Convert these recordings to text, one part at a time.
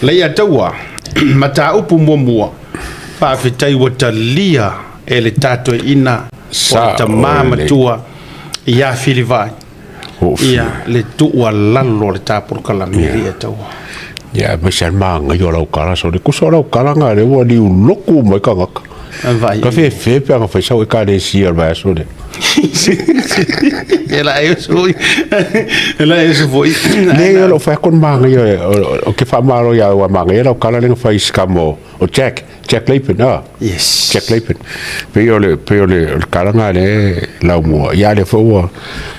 Leiataua, Mataupu muamua, faafetai ua talia e le ta toeaina o le tama matua ia Filivai ia le tuualalo a le ta polokalame Leiataua. Ia, aemaise lava le manaia o lau tala, sole. Tusa o lau tala lena o lea ua liulotu uma ai tagata. Vaai. Ka fefe pe ana fai sau ekalesia o le vaiaso lea. E la e uso foi. E la e uso foi. Leai, o lou fai atu o le manaia, ou te faamalo ia au, a manaia lau tala lea na fai i si tama o Jack, Jack Lapen, a? Yes. Jack Lapen. Pei o le, pei o le, o le tala lena lea e laumua. Ia, a lea foi ua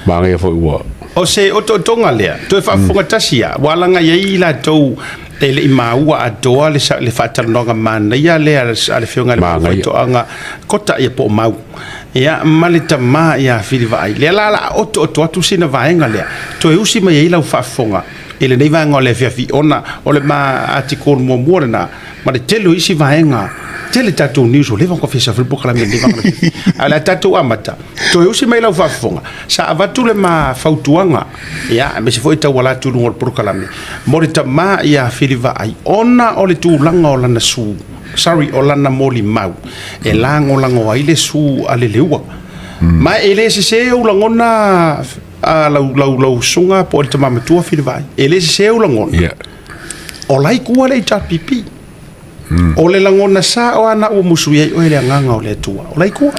manaia foi ua. O se otootoga lea, toe faafofoga tasi lava, ua alaga i ai i latou e le i maua atoa le, le faatalanoaga manaia lea a le Afioga i le Faitoaga Kota ia po o Mau ia ma le tama ia Filivaai. Lea la la otooto atu sina vaega lea, toe usi mai ai lau faafofoga i lenei vaega o le afiafi, ona o le ma atikolu muamua lena ma le tele o isi vaega, tele tatou news ua leva ona fia safai le polokalame i lenei vaega o le afiafi. Ae o le a tatou amata, toe usi mai lau faafofoga, sa avatu le ma fautuaga, ia, aemaise foi tauala atu i luga o le polokalame, mo le tama ia Filivaai, ona o le tulaga o lana su, sorry, o lana molimau, e lagolago ai le su a le Leua. Ma e le sese ou lagona a lau, lau, lau susuga po o le tama matua Filivaai, e le sese ou lagona. O la e kua le HRPP. O le lagona sa o ana ua musu i ai oe le agaga o le Atua. O la e kua.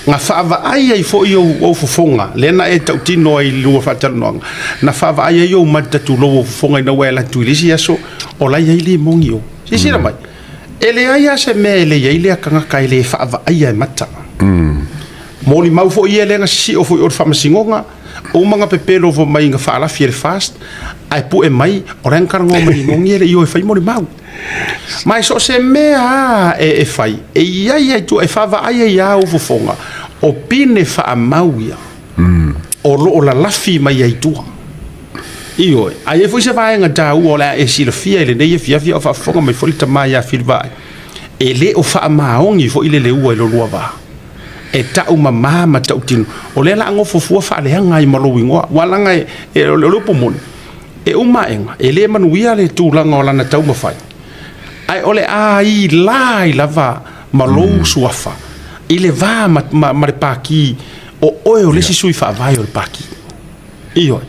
Na faavaai ai foi ou, ou fofoga, lea na e tautino ai i lua faatalanoaga, na faavaai ai ou mata tulou ou fofoga ina ua e alu atu i le isi aso, o la e i ai limoni o. Silasila mai, e leai lava se mea e le i ai lea tagata e le faavaaia e mata. Molimau foi ia lea na sisio foi o le faamasinoga, uma na pepelo fai mai na faalafi e le FAST, ae pue mai, o la e na talanoa mai limoni e le i o e fai molimau. Ma e so o se mea lava e fai, e i ai lava i tua, e faavaai ai lava ou fofoga, o pine faamau ia o lo o lalafi mai ai i tua. Ioe, a i ai foi se vaega taua o le a e silafia i lenei afiafi a o faafofoga mai foi le tama ia Filivaai, e le o faamaoni foi le leua i lo lua va. E taumama ma tautino. O lea o le a nofo fua faaleaga ai ma lou igoa. Aua leaga o le upu moni, E uma aega, e le manuia le tulaga o lana taumafai, ae o le a ila ai lava ma lou suafa i le va ma, ma, ma le Pati, o oe o le isi sui faavae o le Pati. Ioe.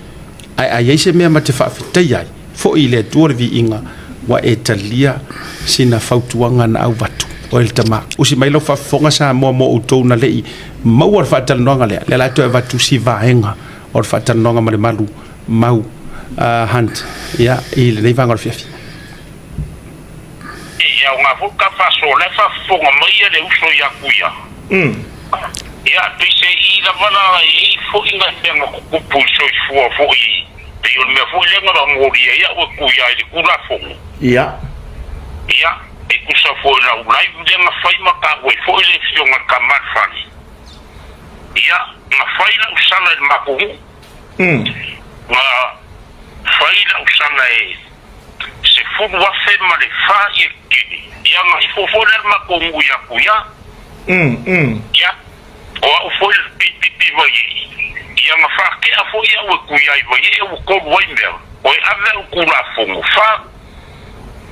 Ae a i ai se mea ma te faafetaia ai, foi i le Atua le viiga, ua e talia sina fautuaga na auvatu. Oe le tama, usi mai lau faafofoga Samoa mo outou na le i maua le faatalanoaga lea, lea la e toe avatu si vaega o le faatalanoaga ma le malu mau Hunt ia i lenei vaega o le afiafi. E aoga foi ka faasoa la e faafofoga mai ia le uso ia Kuia. Ia pei se i lava la e i ai foi nai mea na tutupu i le soifua foi pei o le mea foi lea na molia ai au e Kuia i le Tulafono. Ia. Ia e tusa foi i lau live lea na fai ma taua ai foi le afioga i le tama a le fale. Ia na fai lau sala i le matou nuu. Na fai lau sala e 10,000 ma le fa ia kini. Ia na ifo foi lea le matou nuu ia Kuia. Ia, o au foi le pipipi mai i. Ia na fakea foi au e Kuia i Vaiee ua tolu ai mea, o e ave au Tulafono fa.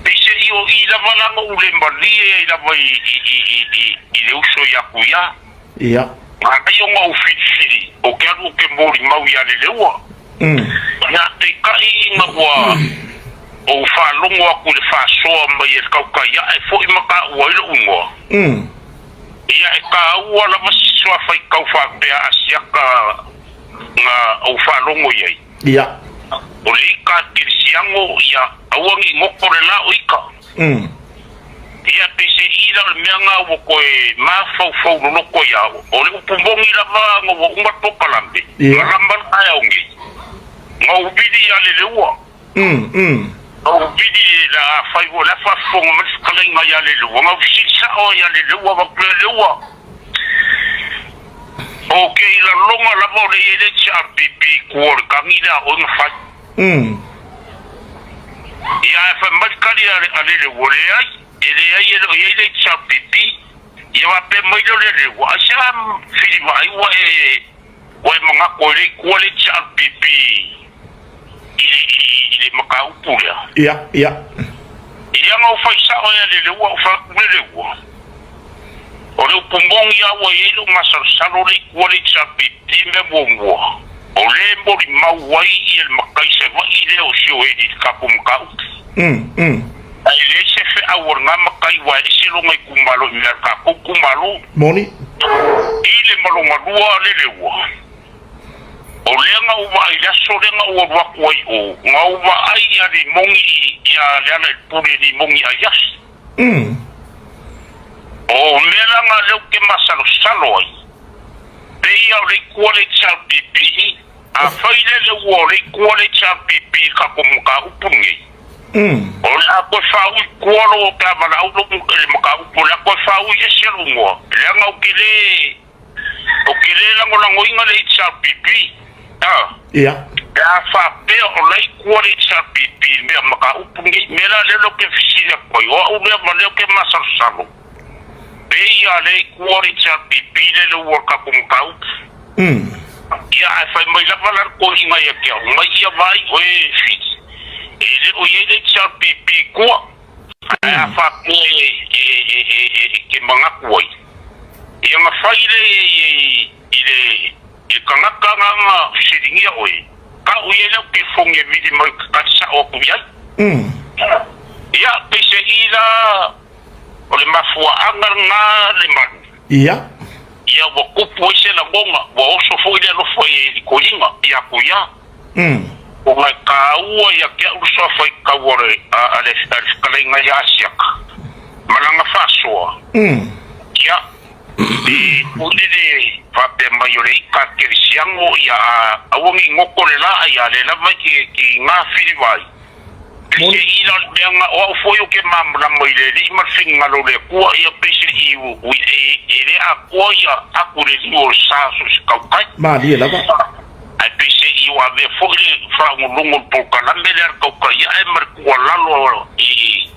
Pei se i o i lava la na ou le malie ai lava i le uso ia Kuia. Ia. Manaia ona ou filifili ou te alu ou te molimau ia Leleua. Ia, peitai ina ua ou faalogo atu i le faasoa mai e le tautai ae foi ma taua ai lou igoa, ia e taua lava si suafaitau faapea Asiata na ou faalogo i ai. Ia. O le ika a le kerisiano, ia aua ne i goto le la o ika. Ia, pei se i la o le mea na ua toe mafaufau loloto ia au, o le upu moni lava na ua uma le polokalame, na lama le taeao nei, na ou vili ia Leleua. Na ou vili le a fai o le a faafofoga mai le fetalaiga ia Leleua, na ou fesili sao ai ia Leleua, avatu Leleua, ou te i lalona lava o le i ai le HRPP i tua o le tagi lea a oe na fai. Ia ae fai mai le tali a Leleua, Leai, e leai e le o i ai le HRPP. Ia faapea mai lea o Leleua, Aisea Filivaai ua e ua e manatu ai le i tua le HRPP I le mataupu lea. Ia, ia. Ia na ou fai sao ai a le leua ou fai atu le leua. O le upu moni a ua i ai lou masalosalo le i tua le HRPP mea muamua o lea e molimau ai ia le matai Savaii lea o Sioeli i le tatou mataupu. Ae leai se feau a lena matai ua ese lona itumalo i mea a le tatou itumalo. Moni. I le ma lona lua le leua. O lea na ou vaai i le aso lea na ou alu atu ai i o, na ou vaai ia Limoni ia Lealailepule Limoni Aiasi. O mea la na lea ou te masalosalo ai, pei a o le itu a le HRPP, afai lea le ua o le itu a le HRPP i le tatou mataupu lenei, o le a toe faaui i tua lou pe a valaau lou le mataupu, o le a toe faaui ese lou igoa, leaga ou te le Ou te le lagolagoina le HRPP, a. Ia. Pe a faapea o la i tua le HRPP i mea mataupu nei, mea la lea ou te fesili atu ai, o au lea ma lea ou te masalosalo, pei a lea i tua le HRPP lea le ua o le tatou mataupu. Ia, ae fai mai lava la le toeaina ia te au, mai ia vaai oe e Fili, e le o i ai le HRPP i tua. Ae a faapea e te manatu ai, ia na fai lea i le tagata na na fesiligia oe, tau i ai lau telefoni e vili mai ou te tali sao atu i ai. Ia, peiseai la o le mafuaaga lena le malu. Ia ua tupu ai se lagona, ua oso foi le alofa i le toeaina ia Tuia. Ona e taua ia te au le suafa i tau a le fetalaiga ia Asiata ma lana faasoa, ia, e pule le faapea mai o le ita a le kerisiano, ia aua ne i goto le laa ia lea lava e te gafilivai. Peiseai la o le mea na, o au foi ou te malamalama i le Alii ma le finagalo o le Atua, ia peiseai e le atoa ia atu i le liu o le sa so o se tautai. Malie lava. Ae peiseai ua avea foi le faalogologo o le polokalame lea a le tautai ae ma le tuualalo i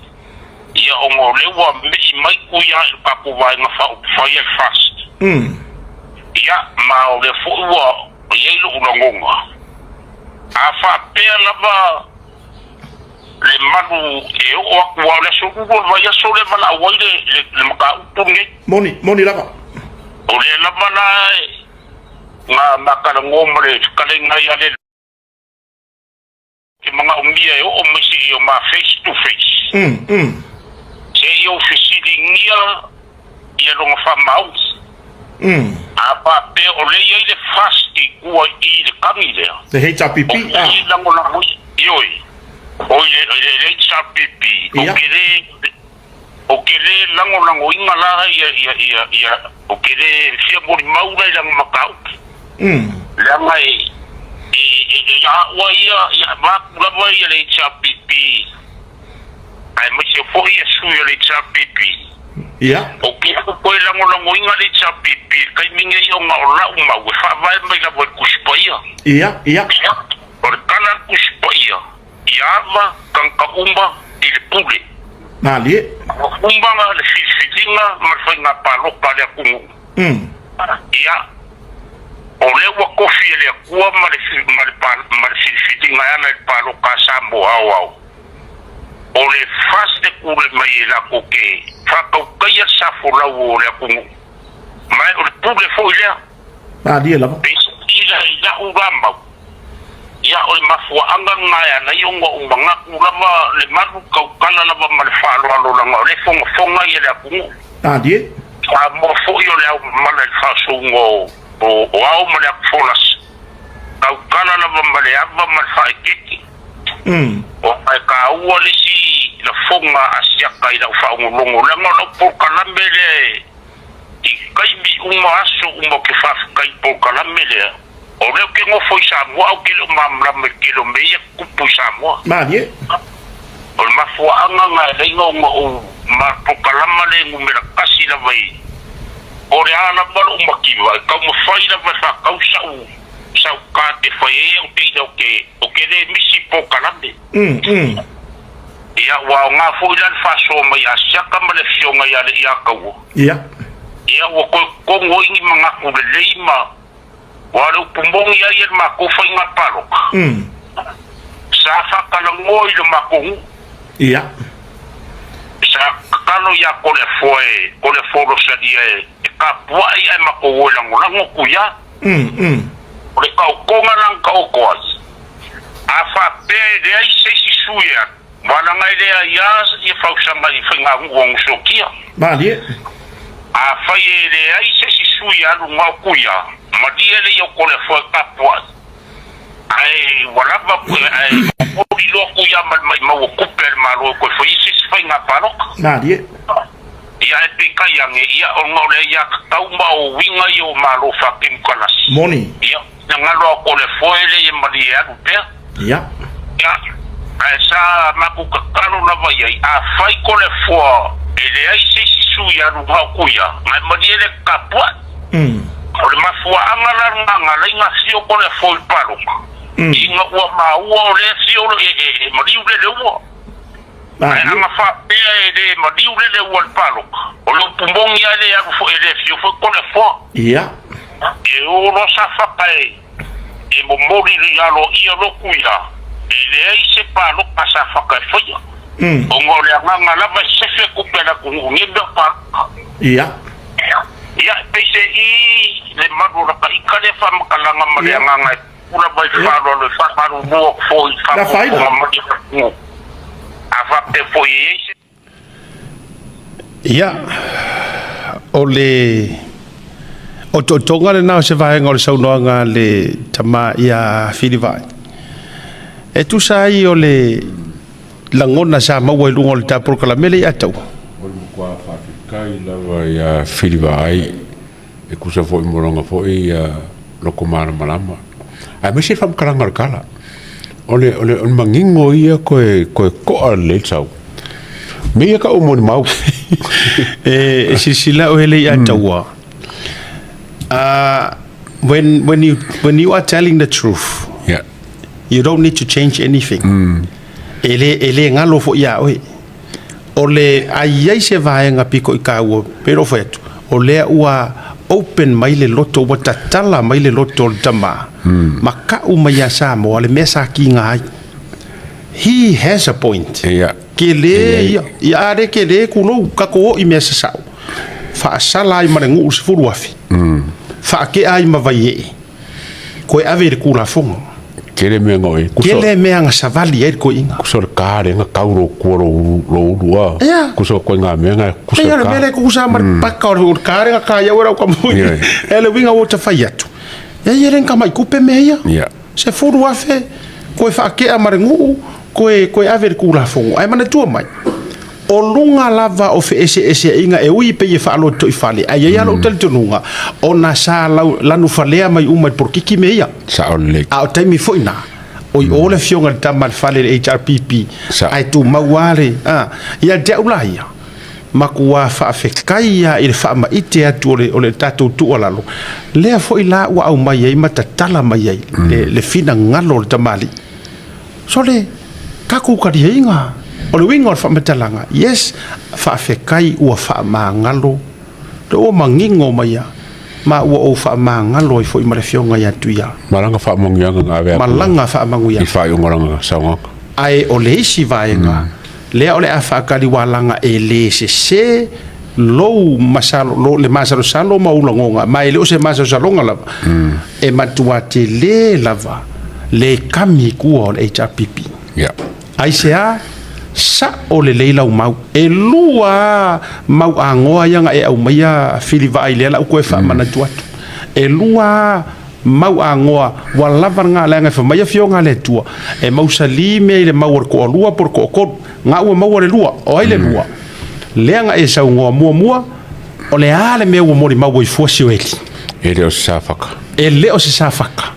ia ona o lea ua mei mai Tuia i le tatou Vaega Faaupufai a le FAST. Ia, ma o lea foi ua i ai lou lagona, a faapea lava le malu e oo atu lava o le aso lua o le vaiaso lea e valaau ai le mataupu lenei. Moni, moni lava. O lea lava la na ma talanoa ma le fetalaiga ia le te manaomia e oo mai seia o ma face to face. Seia o fesiligia ia lona faamaoni. A faapea o lea e i ai le fast i tua i le tagi lea. Le HRPP, O le lagolago, ioe, o le HRPP, o ke le Ou te le lagolagoina la ia, ia, ia, ia, ou te le fia molimau la i lana mataupu. Leaga e, e, e, e ia au a ia, ia avatu lava ia le HRPP, aemaise foi ia sui o le HRPP. Ou te le toe lagolagoina le HRPP i le taimi nei ona o lau mau e faavae mai lava i le Tusi Paia. O le tala a le Tusi Paia, Ia ava tagata uma i le pule. Malie. Ua uma le filifiliga ma le faiga palota a le atunuu. Ia, o lea ua tofi e le Atua ma le ma le filifiliga e ala i le palota a Samoa aoao, o le FAST e tulai mai ai latou te faatautaia le sa folau o le atunuu. Ma o le pule foi lea. Malie lava. Peitai i lau la mau, ia o le mafuaaga lena e ala ai ona ou manatu lava le malu tautala lava ma le faaaloalo leaga o lea e fogafoga ia le atunuu. Malie. Samoa foi o le ao mamala i le faasouga o ao ma le atufolasa, tautala lava ma le ava ma le faaeteete. Ona e taua le isi lafoga a Asiata i lau faalogologo leaga o lau polokalame lea e I taimi uma aso uma ou te faafetai i polokalame lea, o lea ou te nofo i Samoa ae ou te le o malamalama i le tele o mea ia tutupu i Samoa. Malie. O le mafuaaga na e alaina ona ou ma le polokalama lea e numera tasi lava i o le a lava lou mativa e taumafai lava e faatau sau sau card e fai ai au teina ou te ou te le misi i polokalame. Ia, ua aoga foi la le faasoa mai a Siaka ma le afioga ia Leiataua. Ia, ua toe totogi ai ni manatu lelei ma, aua o le upu moni lava ia i le matou faiga palota, Sa faatalanoa i le matou nuu. Ia. Sa tatalo ia Toleafoa e Toleafoa Rosalia e tapuai ae matou o e lagolago atu ia. O le taotoga la na taoto ai, a faapea e leai se isi sui e alu, valaga e leai lava ia fausaga i faiganuu a Nuusuatia. Malie. Afai e leai se isi sui e alu na o Tuia, malie le ia o Toleafoa e tapuai. Ae ua lava ae momoli loa Tuia ma le maimau o tupe a le Malo e toe fai ai se isi faiga palota. Malie. Ia ae peitai ane, ia ona o le aiatatau ma o uiga ia o Malo faatemokarasi. Moni. Ia, na galo a Toleafoa e le ia malie alu pea. Ia. Ia, ae sa matou tatalo lava i ai, afai Toleafoa e leai se isi sui alu na o Tuia, ae malie le tapuai. O le mafuaaga la lena na ala ai na afio Toleafoa i le palota, ina ua maua o lea afio e maliu le leua. Ae ana faapea e le maliu le leua i le palota, o le upu moni lava e le alu foi, e le afio foi Toleafoa. Ia. E o loa Safata e momoli i aloaia lotu ia, e leai se palota a Safata e faia, ona o le agaga lava e sefe tupe a le atunuu i nei mea o palota. Ia. Ia, e pei se i le malu o lata ika lea faamatalaga ma le agaga e tupu lava i le faaaloalo e faamalulu atu foi i le faafogafoga mai a le atunuu. A faapea foi e i ai se. Ia, o le otootoga lena o se vaega o le saunoaga a le tama ia Filivaai. E tusa ai o le lagona sa maua i luga o le ta polokalame lea ia taua. O le matua faafetai lava ia Filivaai e tusa foi mo lona foi loto malamalama aemaise le faamatalaga o le tala. O le, o le, o le manino ia toe, toe to'a lelei le sau. Mea ia ta'u molimau. E silasila oe le ia taua. When you are telling the truth, you don't need to change anything. E le, e le galo foi iā oe. O le, a i ai se vaega pito i kāua, pei ona ou fai atu, o lea ua open mai le loto, ua tatala mai le loto o le tama, ma ka'u mai ia Samoa le mea sa kiga ai. He has a point. Ia. Kele ia, ia a le kele kulou, tatou o i mea sasa'o, faasala ai ma le nuu 10,000, faakea ai ma Vaiee. Koe ave i le Tulafono. Tele mea na oe. Tele mea na savali ai le toeaina. Kusa o le ka lea na tau lou kua lou ulu a. Ia. Kusa o koe ngā mea na kusa o le ka. Ia, le mea lea kusa ma le paka o le ka lea na ka iau e lau kamui. E le uiga ua ta fai atu. Ia ia le nga mai kupe mea ia. Ia. 10,000 koe whaakea ma le nuu, koe ave i le Tulafono. Ae manatua mai, o luga lava o feeseeseaiga e ui pei e faalotitoifale, ae i ai lava lou talitonuga, ona sa lanufalea mai uma i le polokiki mea ia. Sao lelei. A o taimi foi na, oi o le afioga i le tama a le fale le HRPP, ae tumau lava le, a, ia te au la ia, matua faafetai lava i le faamaite atu o le tatou tuualalo, lea foi la ua aumai ai ma tatala mai ai le finagalo o le tamalii. Sole, tatou taliaiga, o le uiga o le faamatalaga, yes, faafetai ua faamagalo, lea ua manino mai a, ma ua ou faamagalo ai foi ma le Afioga ia Tuia. Ma lana faamanuiaga na ave atu. Ma lana faamanuiaga. I faaiuga o lana saunoaga. Ae o le isi vaega, lea o le a faatali ualaga e le sese lou masalo, lo, le masalosalo ma ou lagona, ma e le o se masalosaloga lava, e matua tele lava le kami i tua o le HRPP. Aisea? Sa'o lelei lau mau. E lua mau agoa ia na e aumaia Filivaai lea la u toe faamanatu atu. E lua mau agoa ua lava lena leaga e fai mai Afioga a le Atua, e mausali mea i le mau o le toalua po o le toatolu. Na ua maua le lua. O ai le lua? Lea na e saunoa muamua, o le a le mea ua molimau ai fua Sioeli? E le o se safaka. E le o se safaka.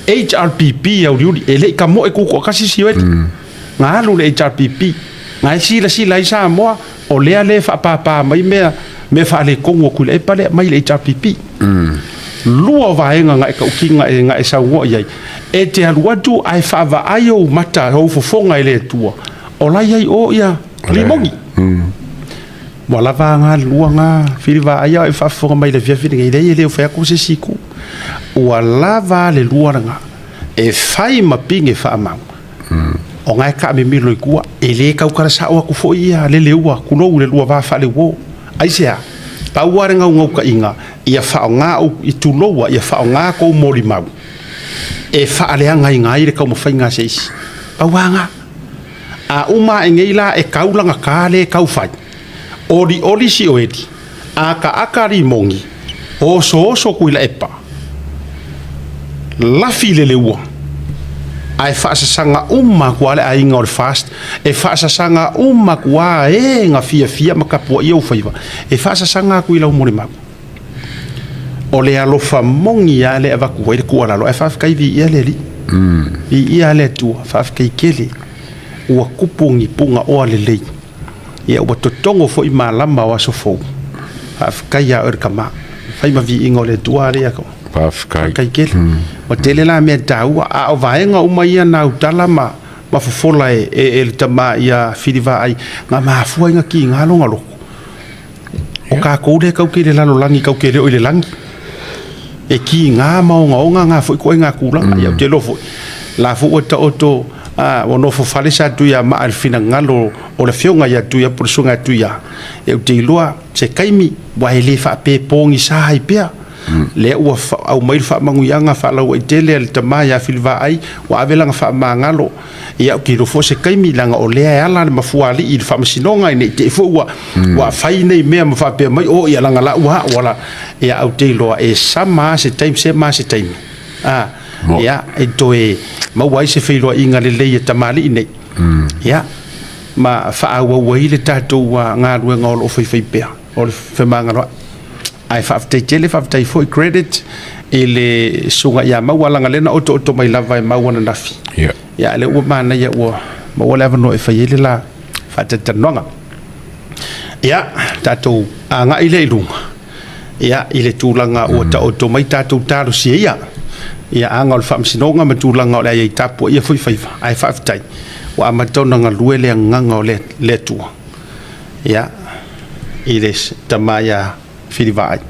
HRPP auliuli, e le i kamoe tutoatasi Sioeli. Na alu le HRPP, na e silasila ai Samoa, o lea le faapāpā mai mea, mea faaletonu o Tuilaepa lea mai le HRPP. Lua o vaega na e tautino na e saunoa i ai, e te alu atu ae faavaai ou mata, ou fofoga e le Atua, o la i ai o ia limoni. Ua lava ga lua ga fili vaai a e faafofoga mai le afiafi lenei, leai e le o fai atu se isi itu. Ua lava le lua lena e fai ma pine faamau. O lena e taamimilo i tua, e le tautala sao atu foi ia le leua, tulou le lua va faaleuo. Aisea? Pau lava le naunautaiga ia faaaoga ou, tuloua, ia faaaoga tou molimau e faaleagaina ai le taumafaiga a se isi. Pau lava lena. A uma ae nei la e tau lana ta lea e tau fai, olioli sioeli, ataata limoni, osooso Tuilaepa, lafi le leua, ae faasasaga uma atu lava le aiga o le FAST, e faasasaga uma atu lava e na fiafia ma tapuaia ou faiva, e faasasaga atu i lau molimau. O le alofa moni lava lea e avatu ai le tuualalo, ae faafetai viia le Alii, viia le Atua, faafetai tele, ua tupu ni punaoa lelei, ia ua totogo foi malama o aso fou. Faafetai ia oe le tama, fai ma viiga o le Atua lea. Faafetai. Faafetai tele. Ua tele la mea taua, a o vaega uma ia na autala ma fofola e le tama ia Fili Vaai, na mafua ai na kiga lona loto. O tatou lea tatou te i le lalolagi, tatou te le o i le lagi. E kiga ma ogaoga na foi ituaiga tulaga. Ia ou te iloa foi, la foi ua taoto, ua nofo fale sa Tuiamaa i le finagalo o le afioga ia Tuia po o le susuga ia Tuia. Ia ou te iloa se taimi, aua e le faapea e pogisa ai pea. Lea ua aumai le faamanuiaga faalauaitele a le tama ia Filivaai, ua ave lana faamagalo. Ia ou te iloa foi se taimi, leaga o lea e ala le mafuaalii i le faamasinoga, ina ne i te i foi ua fai nei mea ma faapea mai, o ia leaga la ua au ala. Ia ou te iloa e sama lava se taimi, sema lava se taimi. Ia, e toe maua ai se feiloaiga lelei a tamalii nei. Ia, ma faaauau ai le tatou galuega o lo o faifaipea, o le femagaloai. Ae faafetai tele, faafetai foi credit i le susuga ia Maua, leaga lea na otooto mai lava e Maua ananafi. Ia, a lea ua manaia ua maua le avanoa e fai ai le la faatalatalanoaga. Ia, tatou agai lea i luga, ia, i le tulaga ua taoto mai tatou talosia ia, ia aga o le faamasinoga ma tulaga o le a i ai tapuaia foi faiva, ae faafetai ua amata ona galue le agaga o le Atua. Ia, i le tama ia Filivaai.